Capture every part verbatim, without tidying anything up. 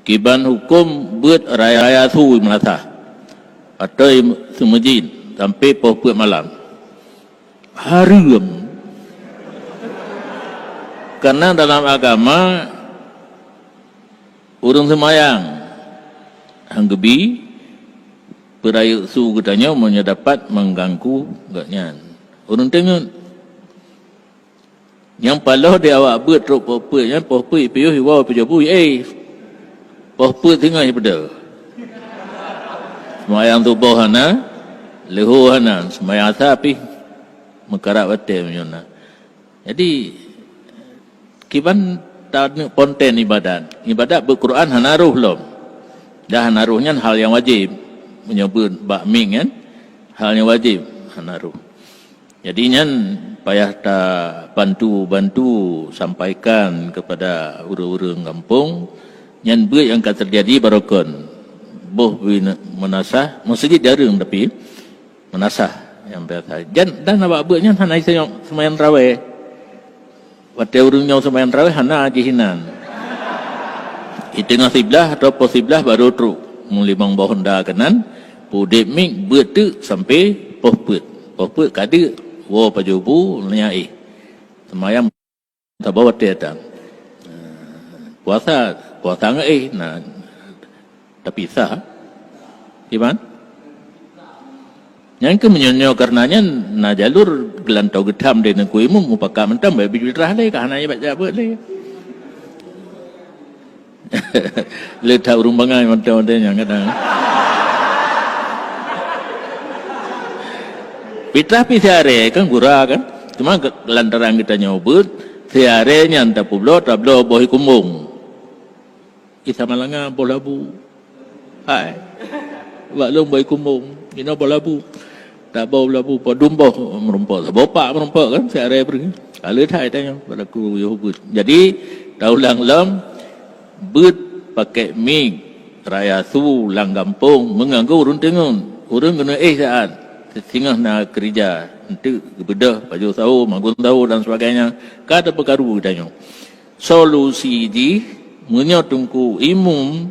Kiban huköm beuet raya-raya su meunasah atau seumeujid sampai poh peuet malam. Hareuem. Karena dalam agama, ureuëng seumayang han geubi peurayeuk su geutanyoe meunyoe dapat mengganggu gobnyan. Ureuëng teungeut. Nyang paloh di awak beuet trok poh peuet nyan, poh peuet piôh iwoe peujobu, eh, poh peuet singoh ipeudeuh. Seumayang suboh hana, leuhô hana, seumayang asa pih meukarat watée meunyoe na. Jadi, kiban taneuk konten ibadat. Ibadat beuet Quran hana roh lom. Dah hana roh nyan hal nyang wajéb. Meunyoe beuet bak mik nyan, hal nyang wajéb hana roh. Jadi nyan payah tabantu-bantu sampaikan kepada ureuëng-ureuëng gampông, nyan beuet nyang ka teujadi barokon. Boh bina-, meunasah, meuseujid jareueng tapi meunasah nyang biasa. Jan, dan awak beuet nyan hana iseuyong seumayang taraweh. Watée ureuëng nyoe seumayang taraweh hana jih inan. Di teungoh siblaih atau poh siblaih barô trok. Meulimong boh honda keunan, peuudeb mik beuet teuk sampai poh peuet. Poh peuet ka deuk, woe pajobu, nyan éh. Seumayang saboh watée tan. Puasa, puasa ngon éh, na tapi sah. Kiban? Nyan keuh meunyoe nyoe kareuna nyan na jalur geulantoe geutham lé Teungku Imum mupakat mantong, bèk pitrah lé, ka hana jak beuet lé. Le that ureuëng bangai mantong-mantong nyan kadang. Pitrah pih siaré kan gura kan. Cuma ke-, lantaran geutanyoe beuet, siaré nyan tapeubloe, tabloe boh ikumbong. Isa malanga boh labu. Hai. Bak lôn boh ikumbong, inoe boh labu. Tak boh labu, padum boh meurumpok. Saboh pak meurumpok kan, siaré bri. Kale that tanyoe, bak laku yoh beuet. Jadi, taulang lom, beuet pakai mik, raya su lam gampông, meunganggu ureuëng teungeut. Ureuëng keuneuk éh saát, singoh na keurija, enteuk geubeudôh, pajoh sawo, magun sawo dan sebagainya, ka tapeukaru tanyoe. Solusi jih, meunyoe Teungku Imum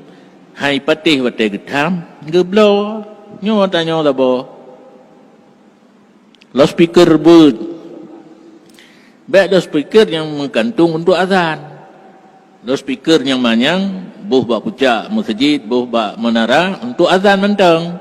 hai patéh watée geutham, geubloe. Nyoe tanyoe saboh. Loudspeaker beuet. Bèk loudspeaker nyang meugantung untuk azan. Loudspeaker nyang manyang, boh bak pucak meuseujid, boh bak meunara, untuk azan mantong.